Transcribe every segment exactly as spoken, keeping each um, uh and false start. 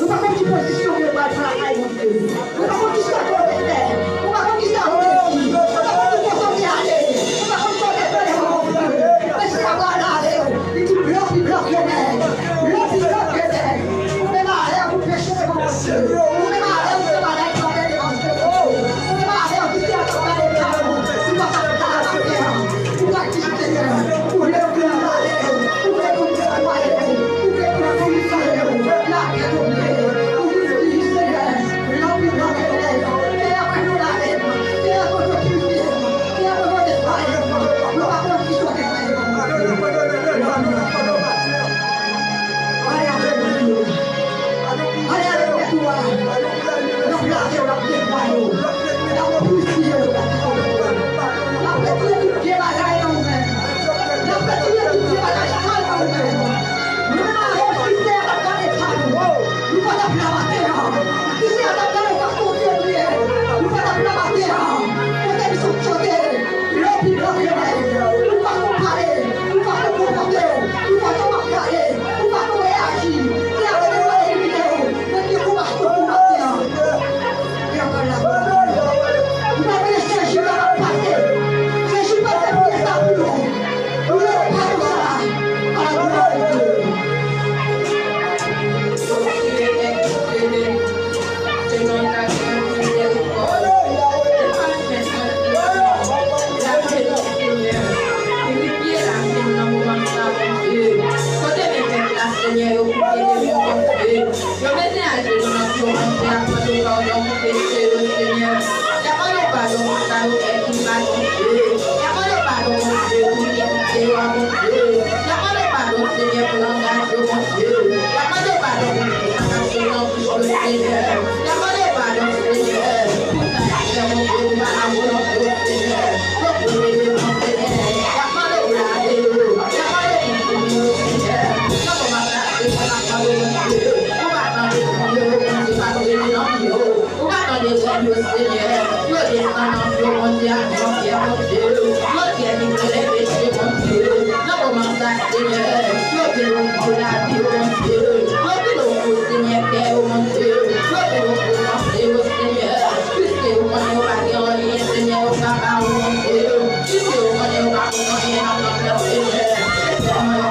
Ou pa konn ki pozisyon ke yo pral pran lakay Bondye. Ou pa konn kisa ke w te fè. Ou pa konn kisa ou te di. Ou pa konn ki kote w te ale. Ou pa konn kote w te ale. Men si sa pral ale, li di bloki, bloki yo nèg. Bloki, bloki yo nèg. Ou menm avè w, ou peche devan Bondye. Ou menm avè w, ou fè bagay k pa bèl devan zye Bondye. Ou menm avè w, ki fè w ap pale kado. Ou pa ka pale maten an. Ou pa ki Senyè, ou vle pou nou pale, ou vle pou nou netwaye, ou vle pou nou pirifye, lapè tonbe, ou vin di, Senyè, lanmou, lanmou, Senyè, Senyè, mwen nou lave m, Senyè, mwen nou pirifye m, Senyè, mwen nou netwaye m, mwen pa konn ki sòt netwaye m. Ale avèk nou. Ale avèk mèt ou a. L ap lave w, l ap netwaye w. L ap pirifye w, l ap netwaye w. L ap retire tout vye bagay nan ou menm. L ap retire tout vye bagay sal nan ou menm. Nou menm avè w, si tè a pa t gade pa nou, nou pa t ap la maten an. Si tè a t ap gade fason Dye ye, nou pa t ap la maten an. Kote misyon sote, lè w pi blan ke nèg, ou pa konn pale, ou pa konn konpòte w, ou pa konn ap pale, ou pa konn reyaji. Tè a te dwe elimine w. Mete koubasko pou maten an. Ou pa konnen se jou la ap pase. Se jou pa te priye sa pou nou. Priye sa pou sa. A la glwa de Dye. Senyè, lave nou, Senyè. Pirifye lavi m nan moman sa, Bondye. Kote men pèp la, Senyè, yo koupe de men, Bondye. Yo mete ajenou nan pye w, Bondye, y ap mande w padon pou peche yo, Senyè. Y ap mande w padon pou sa yo fè ki mal, Bondye. Y ap mande w padon, Bondye, pou inikite yo a, Bondye. Y ap mande w padon, Senyè, pou langaj yo, Bondye. Y ap mande w padon, Bondye, sa k ap soti nan bouch yo, Senyè. Y ap mande w padon, Senyè, pou sa y ap fè, Bondye, ki pa nan volonte w, Senyè. Yo koupe de men, Senyè. Y ap mande w lave yo. Y ap mande w pou w pini yo, Senyè. Jan kòman sa se kòman sa yo, Bondye. Ou pa tande priye yo, Bondye, pa tande nan yo. Ou pa tande jèn yo, Senyè. Yo desann nan yo, Bondye, ak yon fyè, Bondye. Yo di ènmi yo leve je, Bondye. Nan moman sa, Senyè, yo di yo pou lavi yo, Bondye. Yo di yo pou Senyè kè yo, Bondye. Yo di yo pou panse yo, Senyè. Piske yo konnen yo pa gen anyen, Senyè, yo ka ba ou, Bondye. Piske yo konnen yo pa konn anyen nan plan, Senyè. Se sèlman yo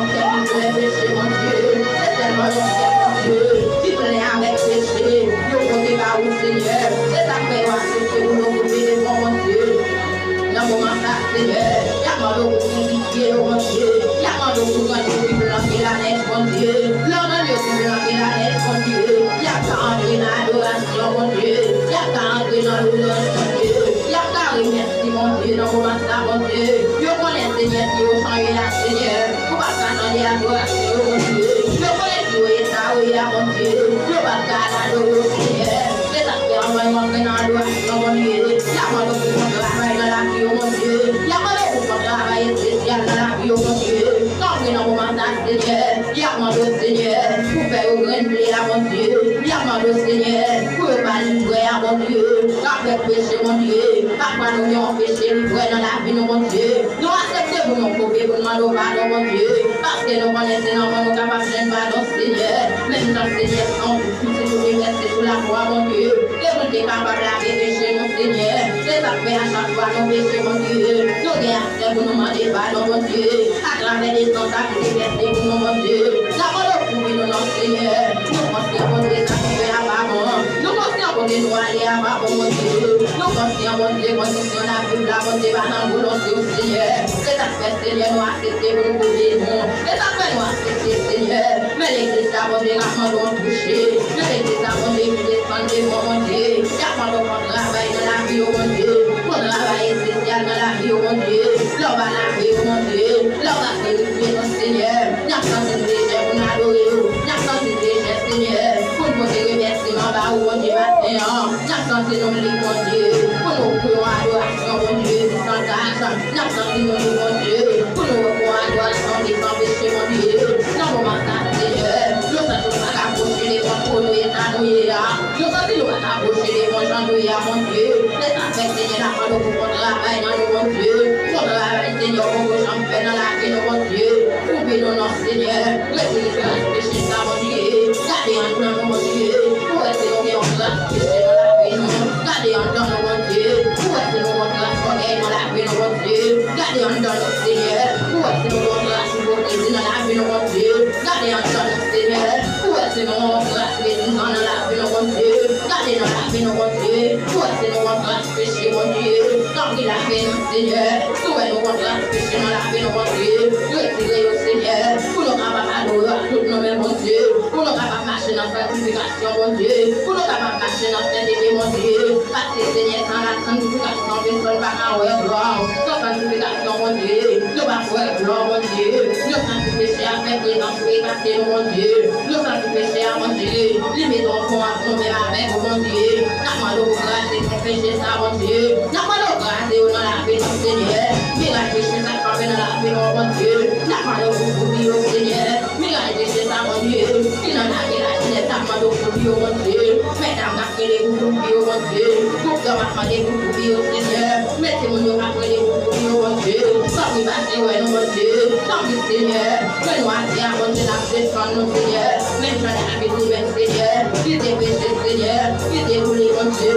Bondye. Lè w tande yo toujou nan kenadèt, Bondye, y ap ka antre nan adorasyon, Bondye, y ap ka antre nan lwanj, Bondye, y ap ka remèsye Bondye nan moman sa, Bondye. Yo konnen, Senyè, si yo chanje a, Senyè, ou p ap ka tande adorasyon yo, Bondye. Yo konnen si yo eta yo ye a, Bondye, yo p ap ka al adore w, Senyè. Se sa k fè anvan yo antre nan adorasyon, Bondye, y ap mande w pou fè yon travay nan lavi yo, Bondye. Y ap mande w pou fè yon travay espesyal nan lavi yo, Bondye. Tanpri nan moman sa, Senyè, y ap mande w, Senyè, pou fè yo grenn ble a, Bondye. Y ap mande w, Senyè, pou yo pa livrè a, Bondye. Rapèt peche, Bondye. Papa, nou gen yon peche livrè nan lavi nou, Bondye. Nou aksepte pou nou koube, pou n mande w padon, Bondye. Paske nou konnen se nan men w nou kapab jwenn padon, Senyè. Menm jan Senyè san w pitit ou te vèse sou lakwa, Bondye, e pou l te kapab lave peche nou, Senyè. Se sa k fè a chak fwa nou peche, Bondye, nou gen aksè pou nou mande padon, Bondye, atravè de san sa ki te vèse pou nou, Bondye. N ap mande w kouvri nou, non, Senyè. Nou konsyan, Bondye, sa nou fè a pa bon. Nou konsyan kote nou ale a pa bon, Bondye. Nou konsyan, Bondye, kondisyon n ap viv la, Bondye, pa nan volonte w, Senyè. Se sa k fè, Senyè, nou aksepte pou nou koube nou. Se sa k fè nou aksepte, Senyè. Men legliz la, Bondye, n ap mande w touche. Men legliz la, Bondye, vide san demon, Bondye. Y ap mande w fè yon travay nan lavi yo, Bondye. Fè yon travay espesyal nan lavi yo, Bondye. Lè w va lave yo, Bondye. Lè w va pirifye nou, Senyè. N ap santi n lejè pou n adore w. N ap santi n lejè, Senyè, pou n pote remèsiman ba ou, Bondye, maten an. N ap santi nou lib, Bondye, pou nou ofri yon adorasyon, Bondye, ki san tach. N ap santi nou lib, Bondye, pou nou ofri yon adorasyon ki san peche, Bondye. Nan moman sa, Senyè, nou santi nou pa ka pwoche devan twòn ou eta nou ye a. Nou santi nou pa ka pwoche devan jan nou ye a, Bondye. Se sa k fè, Senyè, n ap mande w pou fè yon travay nan nou, Bondye. Fè yon travay, Senyè, ou poko janm fè nan lavi nou, Bondye. Kouvri nou, non, Senyè. Retire gras peche sa, Bondye. Gade anndan nou, Bondye. Pou wè si nou gen yon gras peche nan lavi nou. Gade anndan nou, Bondye. Pou wè si nou gen yon gras ògèy nan lavi nou, Bondye. Gade anndan nou, Senyè. Pou wè si nou gen yon gras ipokrizi nan lavi nou, Bondye. Gade anndan nou, Senyè. Pou wè si nou gen yon gras medizan nan lavi nou, Bondye. Gade nan lavi nou, Bondye. Pou wè si nou gen yon gras peche, Bondye. Tanpri lave nou, Senyè. Si w wè nou gen yon gras peche nan lavi nou, Bondye, retire yo, Senyè, pou nou kapab adore w ak tout nou menm, Bondye, pou nou kapab mache nan sanktifikasyon, Bondye, pou nou kapab mache nan sentete, Bondye, paske, Senyè, san la santifikasyon, pèsòn pa ka wè glwa w. San sanktifikasyon, Bondye, nou p ap wè glwa w, Bondye. Nou santi peche a fè prezans ou efase nou, Bondye. Nou santi peche a, Bondye, li mete yon pon ant nou menm avèk ou, Bondye. N ap mande w pou kraze pon peche sa, Bondye. N ap mande w kraze yo nan lavi nou, Senyè. Miray peche sa k kanpe nan lavi nou, Bondye. N ap mande w pou kouvri yo, Senyè. Miray peche sa, Bondye, ki nan lage lajenès, n ap mande w kouvri yo, Bondye. Medam k ap rele pou kouvri yo, Bondye. Gwoup dam ap mande pou kouvri yo, Senyè. Men timoun yo k ap rele pou kouvri yo, Bondye. Tanpri pase wè nou, Bondye. Tanpri, Senyè. Men nou atè a, Bondye, n ap desann nou, Senyè. Menm jan David li menm, Senyè, li te preche, Senyè, li te boule, Bondye.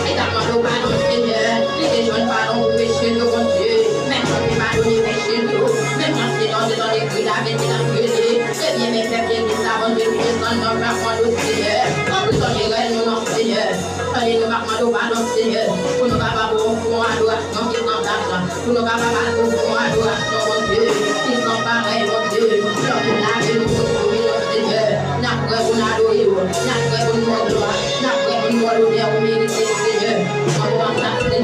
Li t ap mande w padon, Senyè. Li te jwenn padon pou peche l yo, Bondye. Menm jan w te padone peche l yo. Menm jan Senyè w te tande kri David ki t ap rele. Ebyen, men pèp legliz la, Bondye, ki desann nan, k ap mande w, Senyè. Tanpri, tande rèl nou, non, Senyè. Tande nou k ap mande w padon, Senyè. Pou nou kapab ofri yon adorasyon ki san tach. Pou nou kapab ofri yon adorasyon, Bondye, ki san parèy, Bondye. Lè w fin lave nou, pou nou kouvri nou, Senyè. N ap prè pou n adore w. N ap prè pou n ba w glwa. N ap prè pou n ba w lonè ou merite, Senyè. Nan moman sa, Senyè,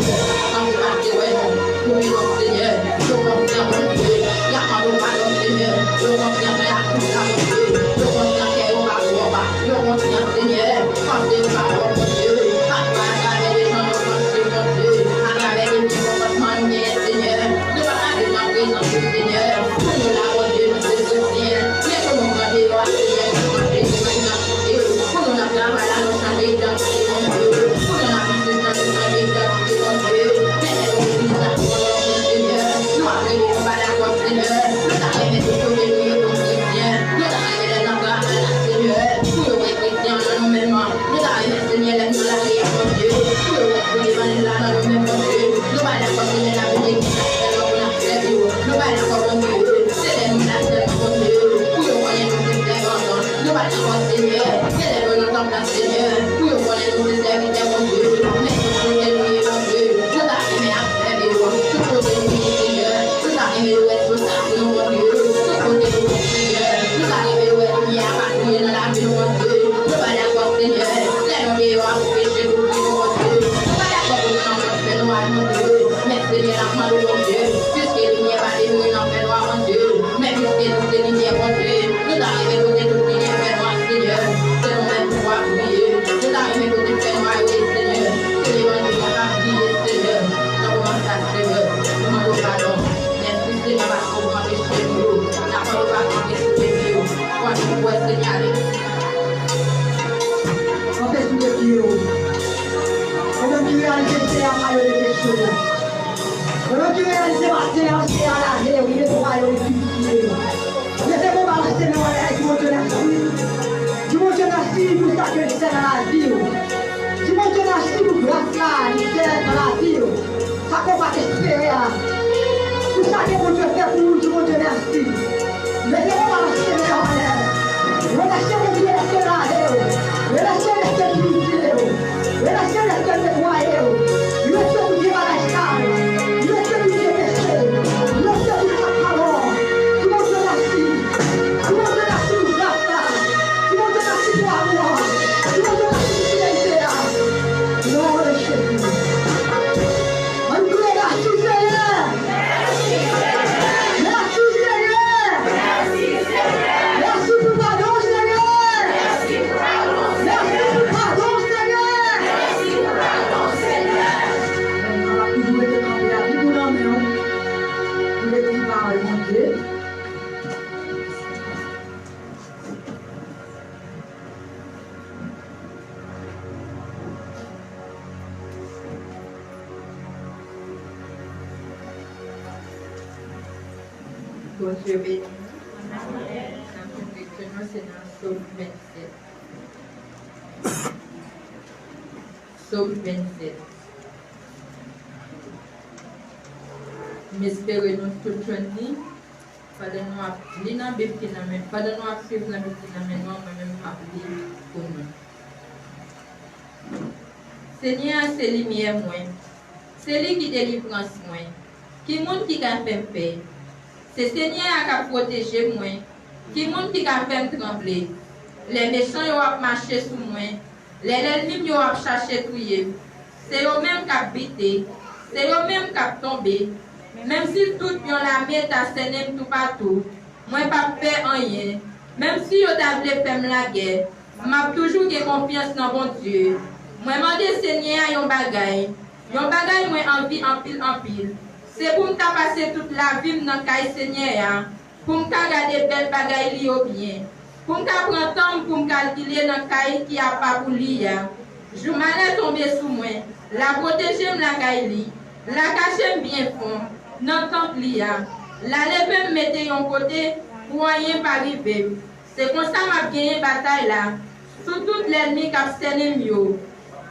tanpri pase wè nou. Kouvri nou, Senyè. Nou konsyan, Bondye. N ap mande w padon, Senyè. Nou konsyan fè atout la, Bondye. Nou konsyan kè yo pa pwòp. Nou konsyan, Senyè. Panse yo pa pwòp, Bondye. Pafwa atravè de jan nou panse, Bondye. Atravè de pye konpòtman nou genyen, Senyè. Nou pa ka viv nan prezans ou, Senyè. Pou nou la, Bondye, nou se kretyen. Men pou nou pran deyò a, Senyè, nou chanje nou idantite. Pou nou nan travay la, nou chanje idantite, Bondye. Pou nou nan biznis la, nou chanje idantite, Bondye. Men lè nou vin nan legliz la, Senyè, nou ap rele nou pa dakò, Senyè. Nou ta renmen tout kote nou ye, nou kretyen. Nou ta renmen lè n ap travay la, Senyè, pou yo wè kretyen an nan nou menm. Nou ta renmen, Senyè, lè n nan lari a, Bondye, pou yo wè levanjil la nan nou menm, Bondye. Nou pa dakò, Senyè, n ap vin legliz la sèlman pou n ap sèvi w. Nou pa dakò, Bondye, se lè nou la sèlman, Bondye, pou yo konnen nou se sèvant. Nou pa dakò, Senyè, se lè nou nan tanp la, Senyè, pou yo konnen nou se sèvitè, Bondye. Men tout kote nou ye, Bondye, nou ta renmen ap sèvi w. Tout kote nou ye, Senyè, nou ta renmen yo wè sou sa pou nou, Bondye. Tout kote nou ye, Senyè, nou ta renmen Ke Bondye fè pou ou, di Bondye mèsi. Mete yon bal Senyè anlè. Remèsye Bondye lèske lave w. Remèsye lèske pirifye w. Remèsye lèske netwaye w. Remèsye pou vye bagay sal. Remèsye pou vye peche. Remèsye pou sa k pa bon. Di Bondye mèsi. Di Bondye mèsi pou gras la. Di Bondye mèsi pou amou an. Di Bondye mèsi pou fidelite a. Non de Jezi. Ann kriye mèsi Senyè. Mèsi Senyè. Mèsi pou padon Senyè. Mèsi pou padon Senyè. Mwen kapab toujou rete kanpe a Bib ou nan men w pou lekti pawòl Bondye. Bondye beni nou. N ap jwenn lektè nou se nan Sòm vennsèt. Sòm vennsèt. M espere nou tout jwenn li. Pandan nou ap li nan Bib ki nan men, pandan nou ap swiv nan Bib ki nan men nou an, mwen menm m ap li pou nou. Senyè a se limyè mwen, se li ki delivrans mwen. Ki moun ki ka fè m pè? Se Senyè a k ap pwoteje mwen. Ki moun ki ka fè m tranble? Lè mechan yo ap mache sou mwen, lè lènmi m yo ap chache touye m, se yo menm k ap bite, se yo menm k ap tonbe. Menm si tout yon lame ta sènen m toupatou, mwen p ap pè anyen. Menm si yo ta vle fè m lagè, m ap toujou gen konfyans nan Bondye. Mwen mande Senyè a yon bagay, yon bagay mwen anvi anpil, anpil. Se pou m ta pase tout lavi m nan kay Senyè a, pou m ka gade bèl bagay li yo byen, pou m ka pran tan m pou m kalkile nan kay ki apa pou li a. Jou malè tonbe sou mwen, l a pwoteje m lakay li, l a kache m byen fon nan tanp li a, l a leve m mete yon kote pou anyen pa rive m. Se konsa m ap genyen batay la sou tout lènmi k ap sènen m yo.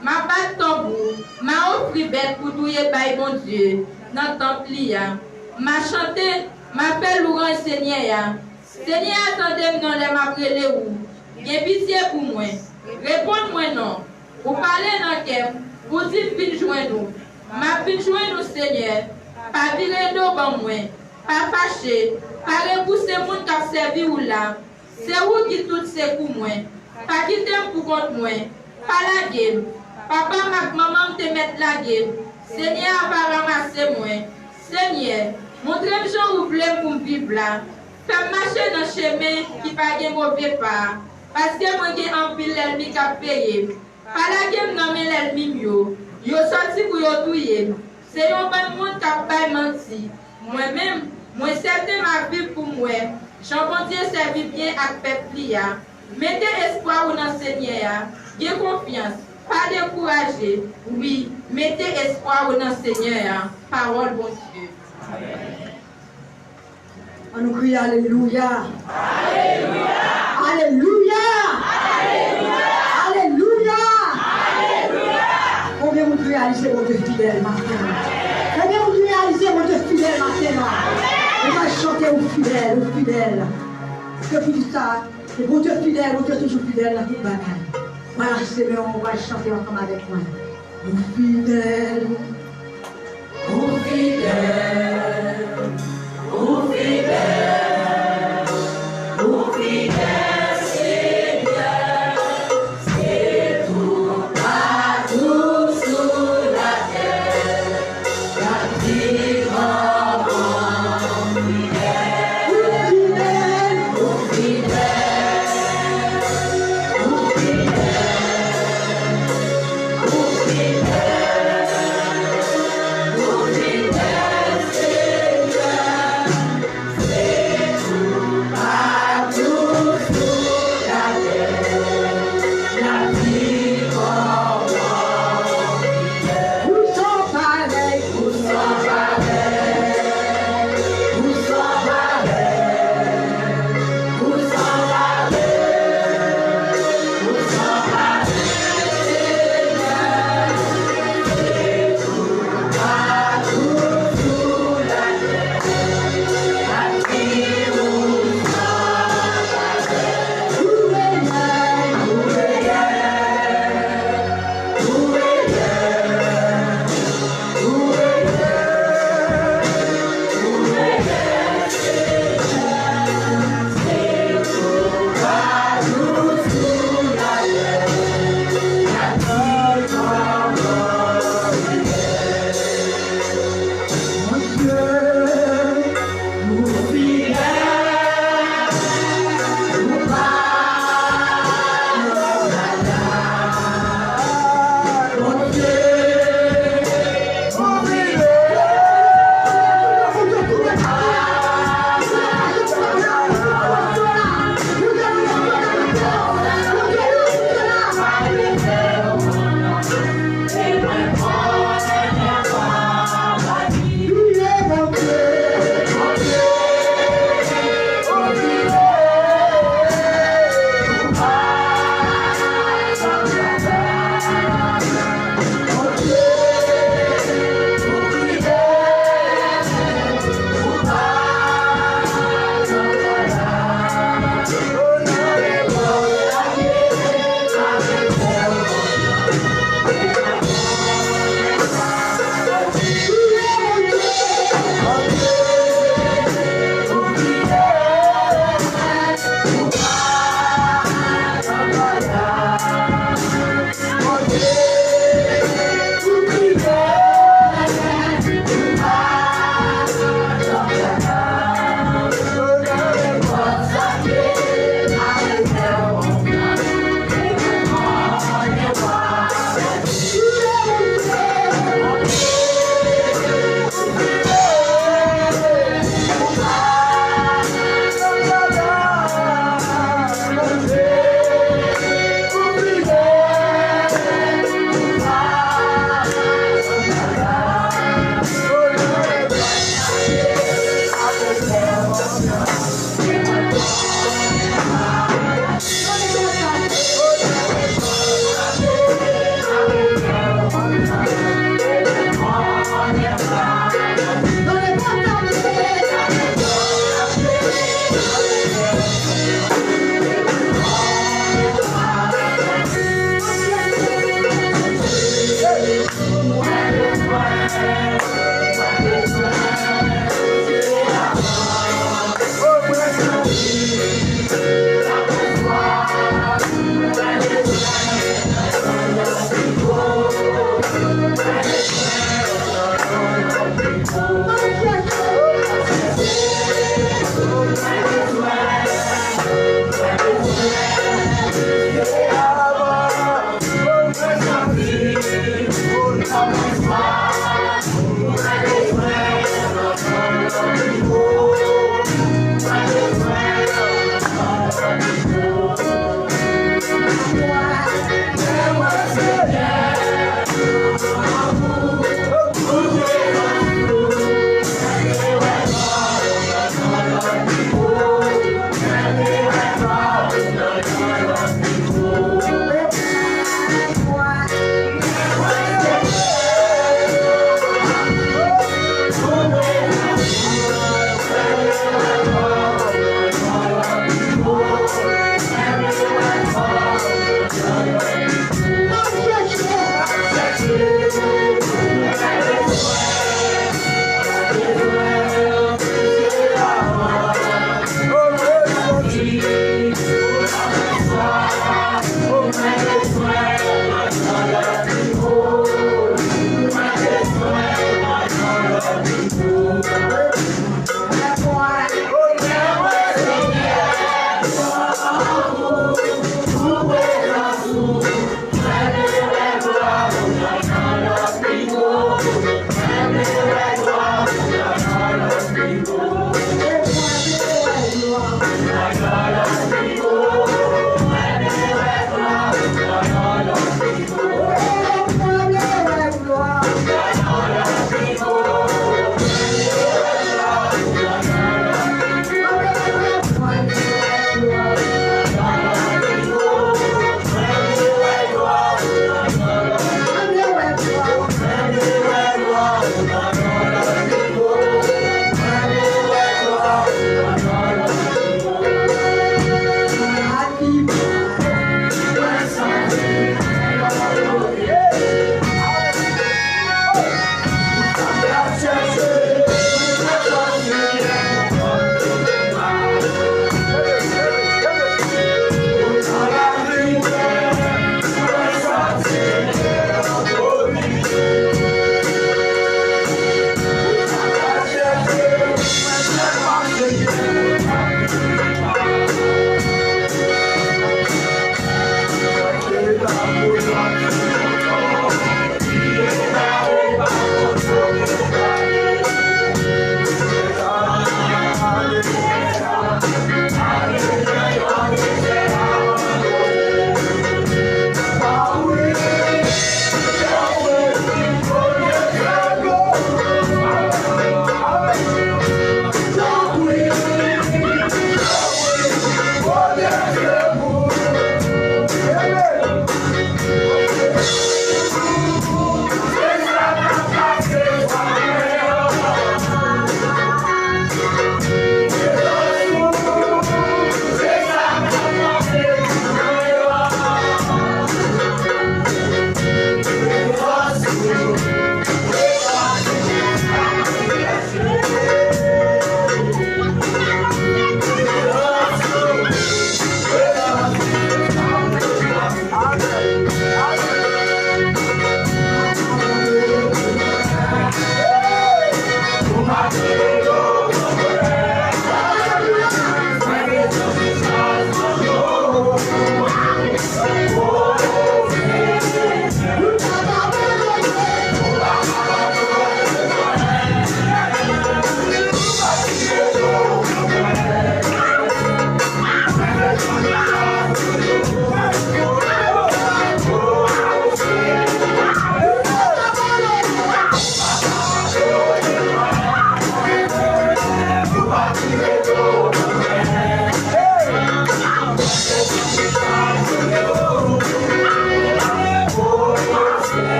M a bat tanbou, m a ofri bèt pou touye bay Bondye nan tanp li a. M a chante, m a fè lwanj Senyè a. Senyè a, tande m non lè m ap rele ou. Gen pitye pou mwen. Reponn mwen non. Ou pale nan kè m, ou di m vin jwenn ou. M ap vin jwenn ou, Senyè. Pa vire do ban mwen. Pa fache. Pa repouse moun k ap sèvi ou la. Se ou ki tout sekou mwen. Pa kite m poukont mwen. Pa lage m. Papa m ak manman m te mèt lage m. Senyè a va ranmase mwen. Senyè, montre m jan ou vle m pou m viv la. Fè m mache nan chemen ki pa gen move pa a, paske mwen gen anpil lènmi k ap veye m. Pa lage m nan men lènmi m yo. Yo sòti pou yo touye m. Se yon bann moun k ap bay manti. Mwen menm, mwen sèten m a viv pou m wè jan Bondye sèvi byen ak pèp li a. Mete espwa ou nan Senyè a. Gen konfyans. Pa dekouraje. Wi, mete espwa ou nan Senyè a. Pawòl Bondye. Ann nou kriye alelouya. Alelouya. Alelouya. Alelouya. Konbyen moun ki reyalize Bondye fidèl maten an? Konbyen moun ki reyalize Bondye fidèl maten an? Nou pral chante ou fidèl, ou fidèl. Se pou di sa, se Bondye fidèl, Bondye toujou fidèl nan tout bagay. Pral lase men w, pral chante ansanm avèk mwen. Ou fidèl, ou fidèl, ou fidèl, ou fidèl, Senyè, se toupatou sou latè.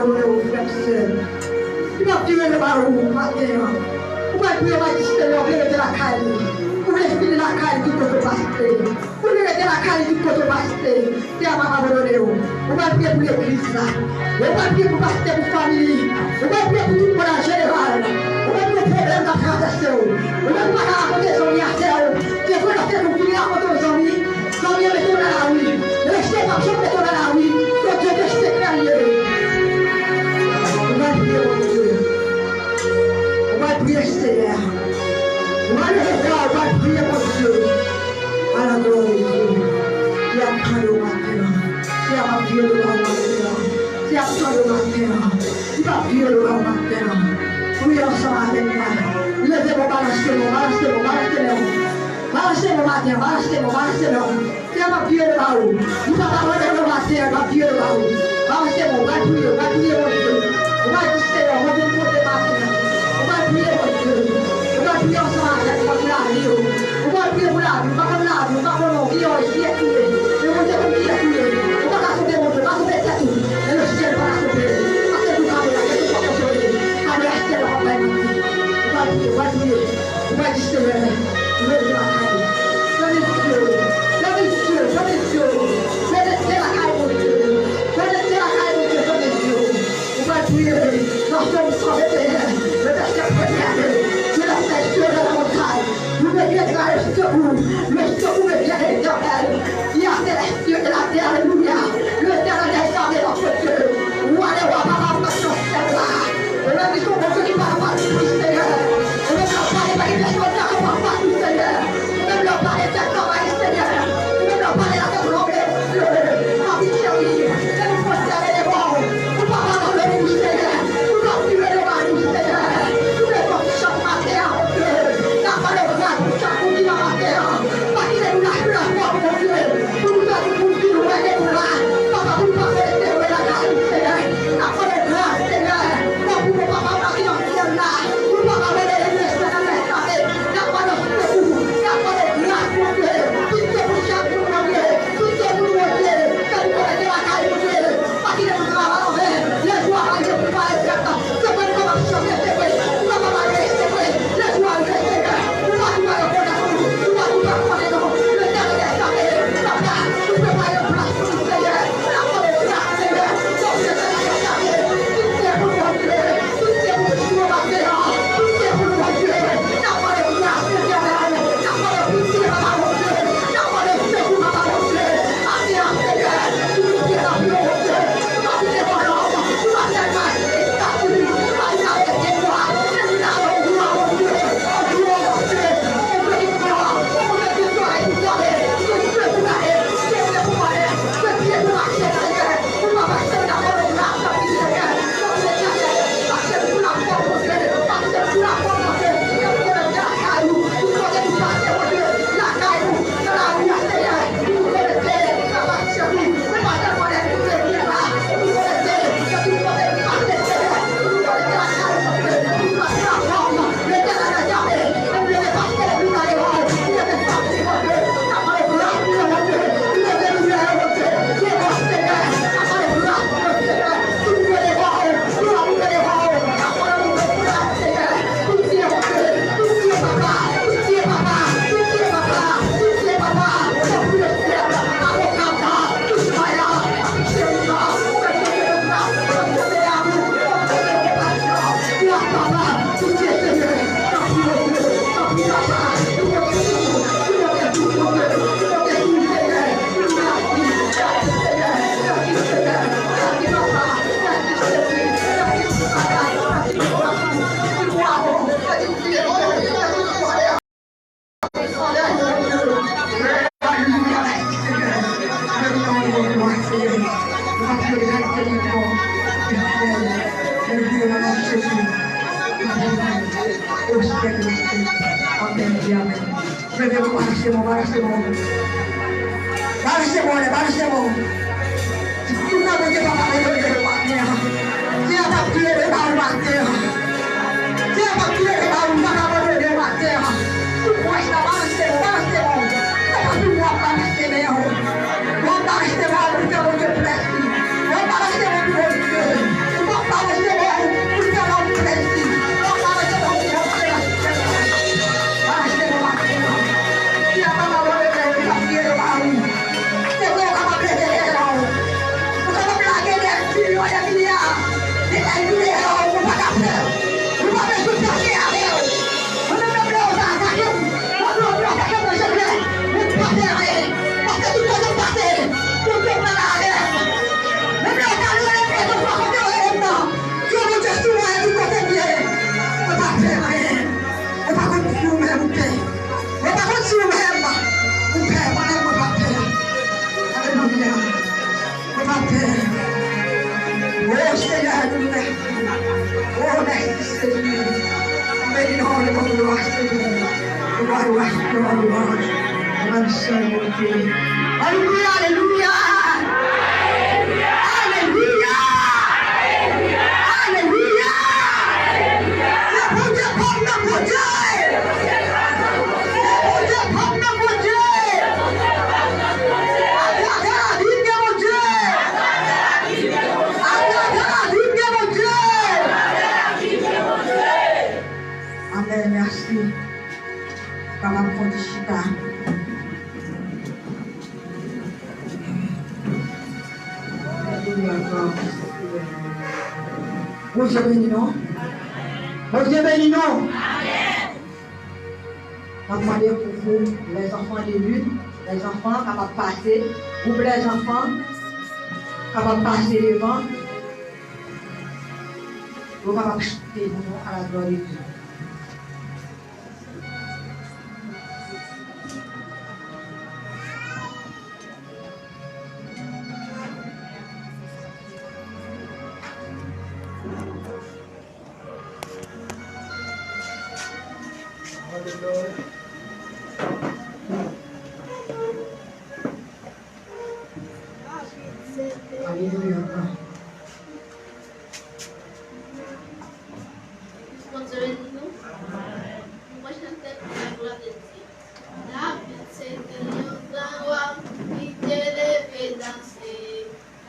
Ou frè m, sè m. Li p ap vire do ba ou maten an. Ou pral priye, ou pral di Senyè, ou vle rete lakay li. Ou vle fini lakay li tout kote w pase. Ou vle rete lakay li tout kote w pase. Tè a p ap abandone w. Ou pral priye pou legliz la. Ou pral priye pou pastè, pou fanmi li. Ou pral priye pou tout moun an jeneral. Ou pral priye pou pwoblèm k ap travèse w. Ou menm pa ka rakonte zanmi a sè w. Se vre, lòt se nou vini rakonte yon zanmi. Zanmi an mete w nan lari. Rejte p ap janm mete w nan lari. Bondye rejte kè l ye. Ou pral priye Bondye. Ou pral priye Seyè a. Ou pral leve vwa w, ou pral priye Bondye. A la glwa de Dye. Li ap tande w maten an. Li ap ap vire do ba w maten an. Li ap tande w maten an. Li p ap vire do ba w maten an. Priye ansanm avèk mwen. Leve men w, balanse men w, balanse men w, balanse men w. Balanse men w maten an, balanse men w, balanse men w. Seyè p ap vire do ba ou. Li p ap abandone w maten an, li p ap vire do ba ou. Balanse men w, ou pral priye, ou pral priye Bondye. Ou pral di Seyè, mwen vin kote maten an. Ou pral priye Bondye. Ou pral priye ansanm avèk mwen pou lavi w. Ou pral priye pou lavi w. Ou pa konn lavi w, ou pa konn non, viyòj, kiyès ou ye. Men Bondye konn kiyès ou ye. Ou pa ka twonpe Bondye, ou pa twonpe tèt ou. Men lesyèl pa ka twonpe. Paske pou kado a, ke tout pa konsole. Kado a sèl w ap bay Bondye. Ou pral priye, ou pral priye. Ou pral di Seyè, leve lakay ou. Leve Dye, leve Dye, leve Dye. Konekte lakay Bondye. Konekte lakay Bondye, leve Dye. Ou pral priye nan Sòm san venteyen, le vèsè premye a, Dieu lève ses yeux vers la montagne. D'où me viendra le secours? Le secours me vient de l'Éternel, qui a fait les cieux et la terre. Alléluia. L'Éternel est notre Dieu. Wa dè wa, Papa, m ap nan syèl la. Ou menm ki se yon Bondye ki pa nan pati pou Seyè. Ou menm lè w pale pa gen pèsonn nan pati pou Seyè. Ou menm lè w pale tèt travay Seyè. Ou menm lè w pale la tèt ranble Bondye. Papi cheri, se nou pwostène devan w. Ou pa abandone nou Seyè. Ou pa vire do ba nou Seyè. Ou devan chak maten an Bondye. N ap mande w gras pou chak moun ki nan maten an. Pa kite nou lage nan kò w Bondye. Pou nou fè tout moun vin wè ke nou la. Papa, pou nou pa rete wè lakay nou Seyè. N ap mande w gras Seyè. Nan pou nou papa pa ki nan syèl la. Pou nou pa abandone nou Seyè nan lè sa. N ap mande w sekou. N ap mande w gras Bondye. Pitye pou chak moun Bondye. Pitye pou nou Bondye. Fè nou konekte lakay Bondye. Pa kite nou travay anven. Lè jou a rive pou nou pale tèt. Se vre nou kapab chante, se vre nou kapab adore, se vre. Lè jou a rive, Seyè, nou va tou pa rekonèt ou, nou va tou pa konnen non. Letènèl dèzame, papa, nou prepare yon plas pou nou, Seyè. N ap mande w gras, Seyè. Sòm san venteyen, pitye pou nou, Bondye. Pitye pou nou, Bondye. Pitye pou nou, Bondye. N ap mande w gras, Letènèl. N ap mande w pitye, papa, Bondye. N ap mande w sekou, papa, Bondye. Amen. Amen. Leve pou balanse men w, balanse men w. Balanse men w, balanse men w. Tout sa Bondye pa abandone yo maten an. Seyè p ap vire do ba ou maten an. Seyè p ap vire do ba ou, li p ap abandone yo maten an. Tout pwès la, balanse men w, balanse men w. Se pa pou w ap balanse men w. W ap balanse men w pou fè Bondye plèzi. W ap balanse men w pou Bondye. Alelouya. Oh, mèsi, Senyè. Beni non w, levanjil ou, Senyè. Glwa, glwa, glwa, glwa. Amen, Senyè Bondye. Alelouya, alelouya. Alelouya. Alelouya. Bondye pòp nan Bondye. Bondye pòp nan Bondye. Atravè lavi m gen Bondye. Atravè lavi m gen Bondye. Amèn, mèsi. Kapab konn chita. Bondye beni nou. Bondye beni nou. N ap mande pou gwoup lèzanfan de lin, lèzanfan kapab pase, gwoup lèzanfan kapab pase devan, pou yo kapab chante pou nou à la gloire de Dieu. Alelouya. Bondye beni nou. Nou pral chante pou la glwa de Dye. David se te yon gran wa, li te leve danse.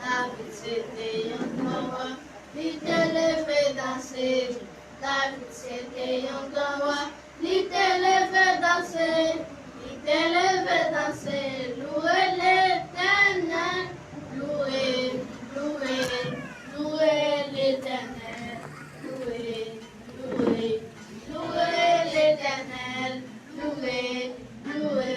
David se te yon gran wa, li te leve danse. David se te yon gran wa, li te leve danse. Li te leve danse, louwe Letènèl. Louwe, louwe, louwe Letènèl. Louwe, louwe, louwe Letènèl. Louwe, louwe,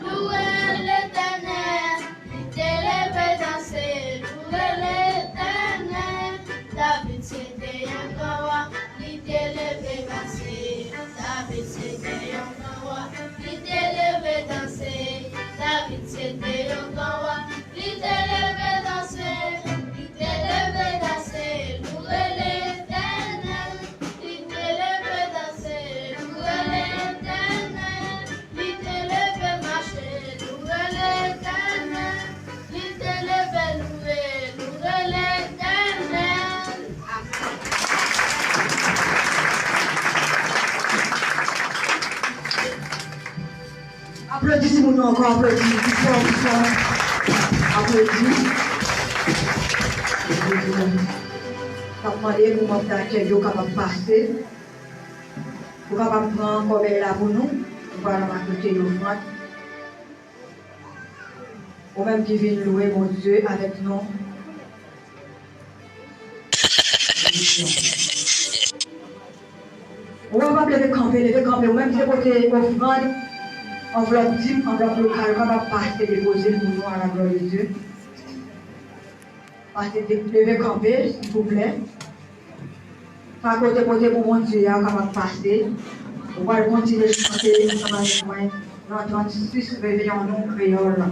louwe Letènèl. Li te leve danse, louwe Letènèl. David se te yon gran wa, li te leve danse. David se te yon gran wa, li te leve danse. David se te yon gran wa, li te leve danse. Li te leve danse, louwe Letènèl. Li te leve danse, louwe Letènèl. Li te leve mache, louwe Letènèl. Li te leve louwe, louwe Letènèl. Amèn. Aplodi timoun yo ankò, aplodi, pi fò, pi fò. Aplodi. N ap mande pou manm dakèy yo kapab pase. Ou kapab pran kòbèy la pou nou. Nou pral ranmase ofrann. Ou menm ki vin louwe Bondye avèk nou. Ou kapab leve kanpe, leve kanpe. Ou menm ki te pote ofrann, anvlòp dim, anvlòp lokal, ou kapab pase depoze l pou nou à la gloire de Dieu. Pase de, leve kanpe, silvouplè. Sa kote pote pou Bondye a, ou kapab pase. Ou pral kontinye chante ansanm avèk mwen nan trannsis, Reveillons-nous Créole.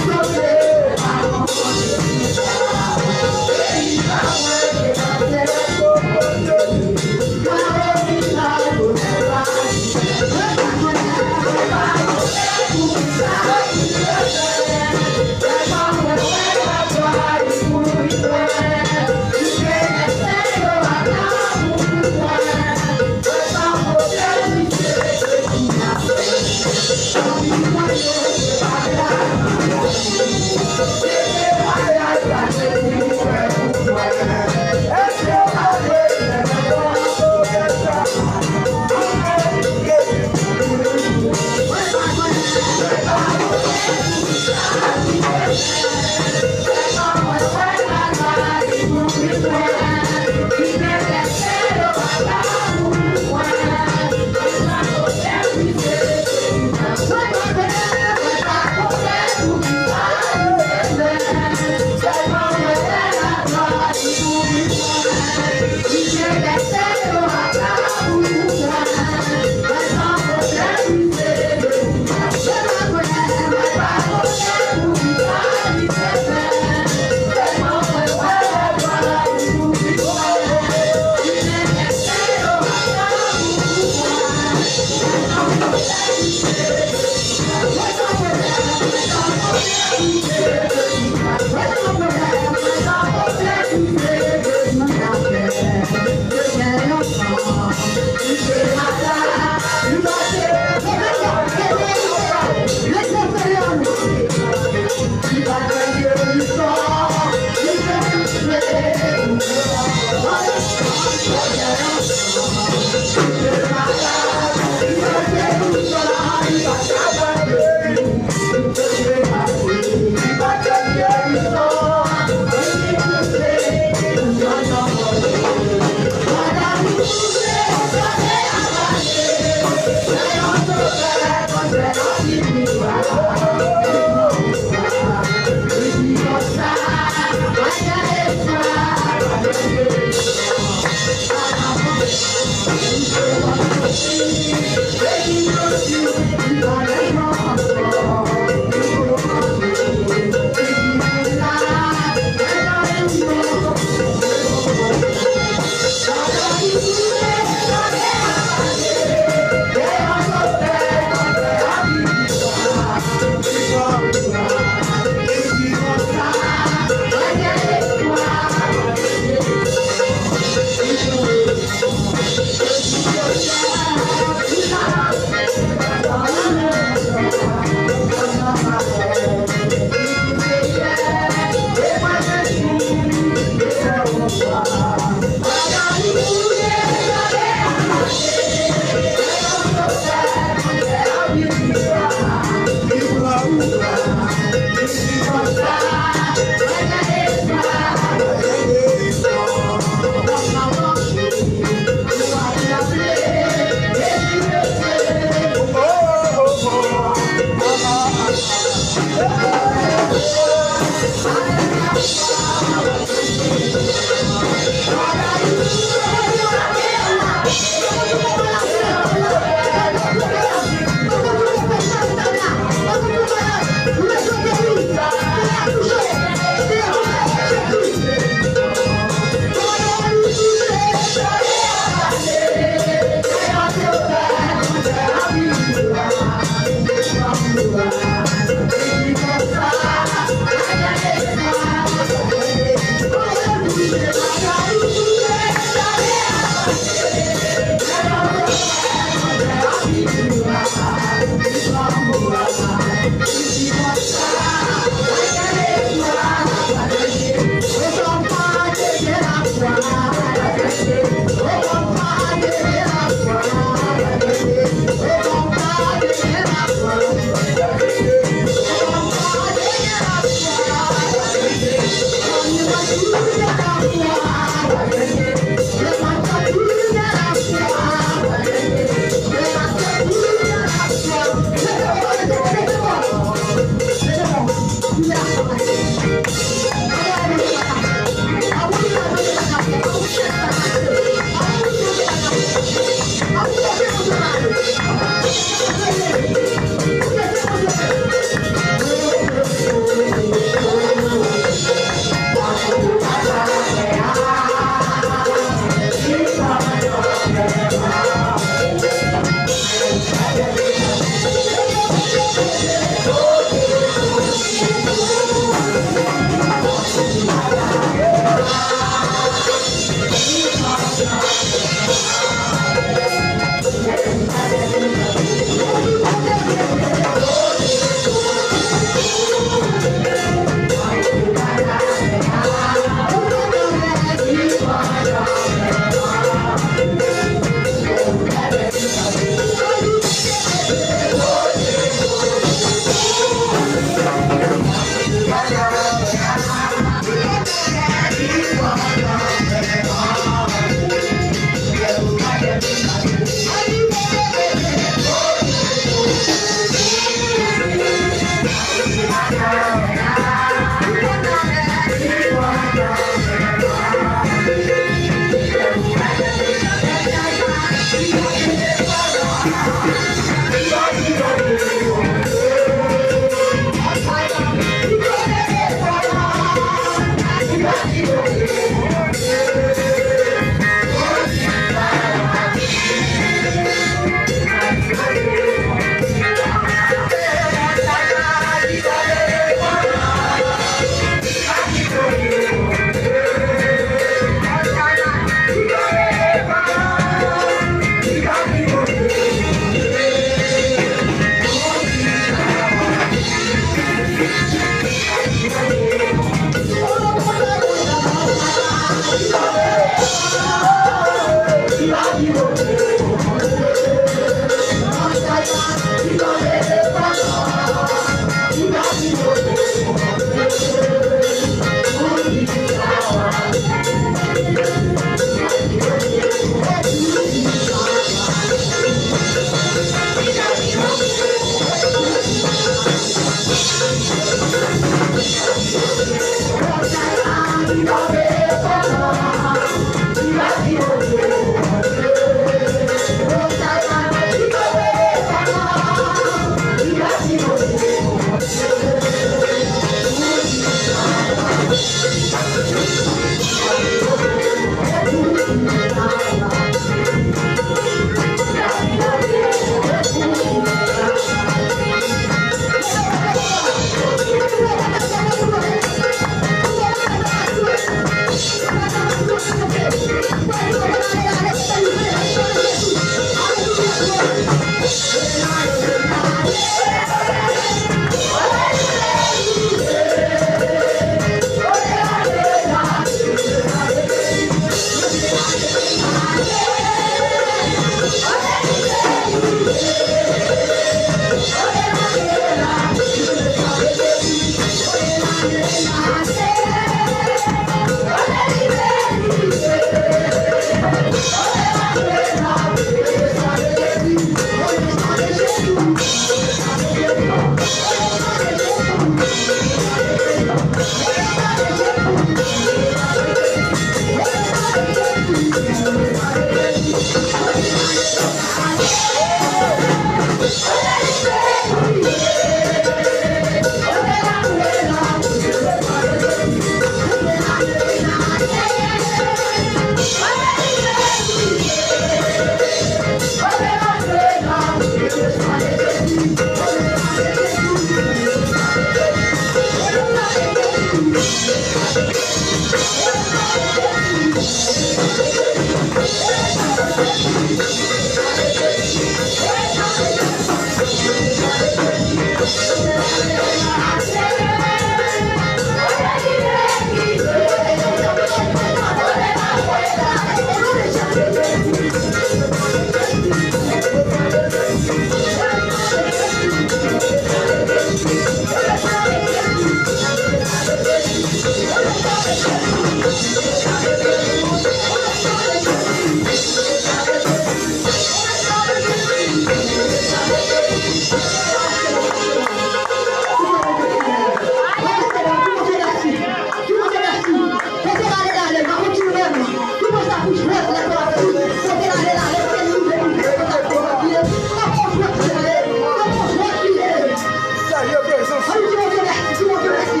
Salye prezans. Mèsi, Bondye, mèsi. Mèsi, Bondye, mèsi.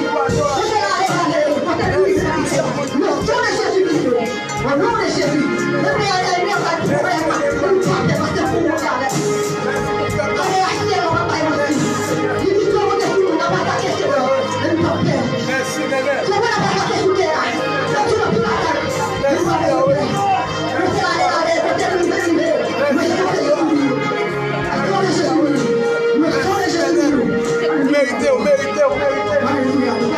Mèsi, Bondye, mèsi. Au nom de Jésus-Christ. Au nom de Jésus. Le Père éternel va te faire ma pour nous, Père, parce que pour nous, Père. Allez, achetez, on va pas mentir. Il dit, tout le monde est fou, on va pas attaquer, c'est bon. Et nous, on perd. Mèsi, Nènè. C'est bon, on va pas attaquer, c'est bon. C'est tout le monde attaque. Mèsi, Yahweh. Mèsi, Yahweh. Mèsi, Yahweh. Mèsi, Yahweh. Ou merite, ou merite, ou merite. Ou merite.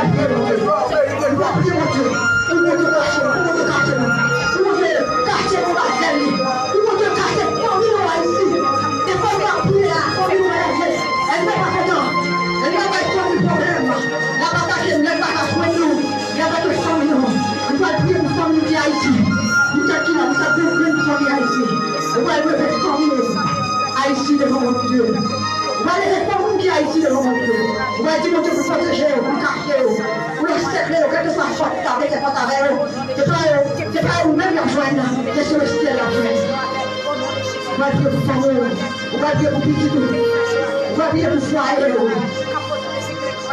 Nou pral priye pou fanmi nou ki Ayiti. Nou tèt ki la, nou sa gen grenn fanmi Ayiti. Nou pral leve fanmi nou Ayiti devan Bondye. Nou pral leve fanmi nou ki Ayiti devan Bondye. Nou pral di Bondye pou pwoteje yo, pou kache yo, pou l ansenkle yo, kèlkeswa fòs ki ta vle fè fas avè yo. Se pa yo, se pa yo menm y ap jwenn, se sou lesyèl y ap jwenn. Nou pral priye pou fanmi yo. Nou pral priye pou pitit ou. Nou pral priye pou fwaye yo.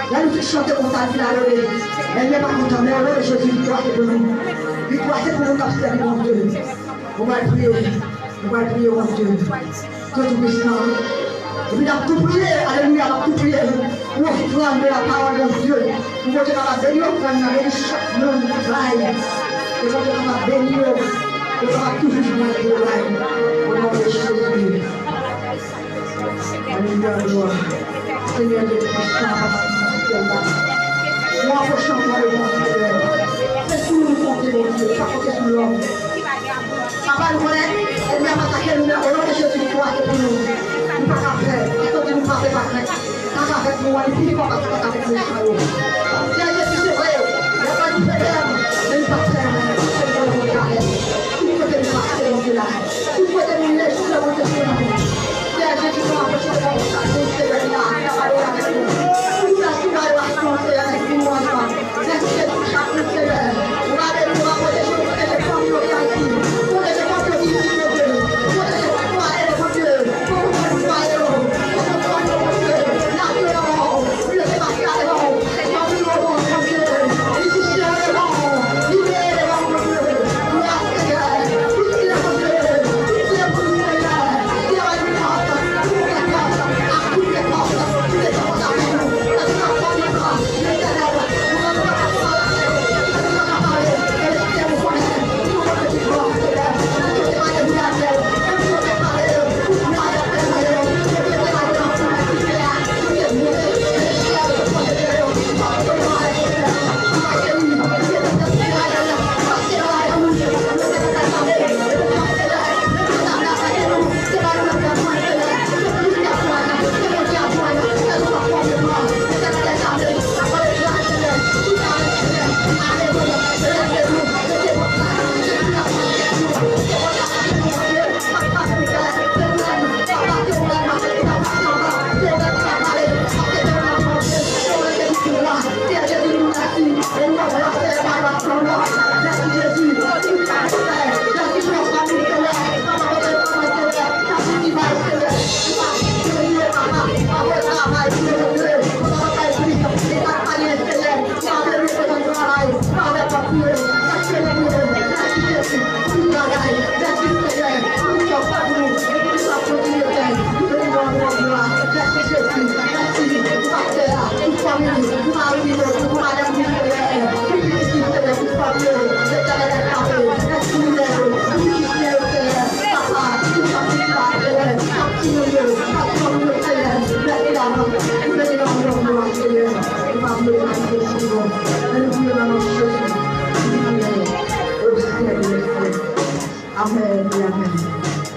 Lè nou fin chante konsa, l fin adore. Ènmi an pa kontan, men o non de Jezi, viktwa se pou nou. Viktwa se pou nou k ap sèvi Bondye. Nou pral priye, nou pral priye Bondye. Dye Toupisan. Epi n ap tou priye, alelouya, n ap tou priye pou ofrann de la parole de Dieu. Pou Bondye kapab beni ofrann nan, beni chak moun ki bay. Ke Bondye kapab beni yo, yo kapab toujou jwenn yo bay. O non de Jezi. Alelouya, glwa. Senyè Dye Toupisan, Papa Selès, nou apwoche anba devan w, Senyè. Se sou ou nou konte, Bondye, nou pa konte sou lòm. Papa, nou konnen ènmi ap atake nou, men o non de Jezi, viktwa se pou nou. Nou pa ka pè, paske w di nou pa pè, pa krent. Kaka avèk nou an, li pi fò pase kaka avèk mechan yo. Senyè Jezi, se vre, y ap ba nou pwoblèm, men nou p ap pè, men nou se yon Bondye avèk nou. Tout kote nou pase, Bondye la. Tout kote nou ye, Senyè Bondye, se nou. Senyè Jezi, nou apwoche devan w, Senyè, la, ki ap adore avèk nou. Pou nou la, sou adorasyon, Senyè, avèk nou ansanm. Mèsi Jezi pou chak moun, Senyè. Ou va beni, ou va pwoteje, ou pwoteje fanmi yo ki Ayiti. Pwoteje fanmi yo ki isit, Bondye. Pwoteje fwaye yo, Bondye. Pwoteje fwaye yo. Pwoteje fanmi yo, Bondye. Lave yo. Pou yo te pase avè w.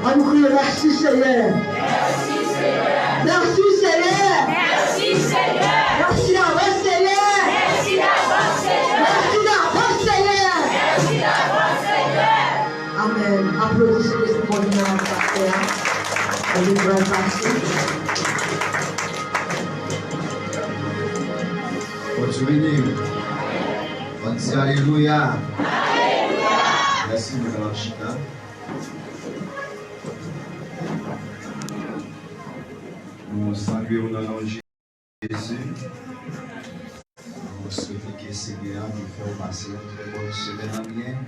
Ann nou kriye, mèsi Senyè. Mèsi Senyè. Mèsi Senyè. Mèsi Yahweh Senyè. Mèsi Yahweh Senyè. Mèsi Yahweh Senyè. Mèsi Yahweh Senyè. Amèn. Aplodi Senyè pou bon travay pastè a. Ann di glwa pase. Bondye beni w. Ann di alelouya. Mèsi, nou kapab chita. Nou salye w nan non Jezi. Nou swete ke Senyè a te fè w pase yon trè bòn semèn an byen.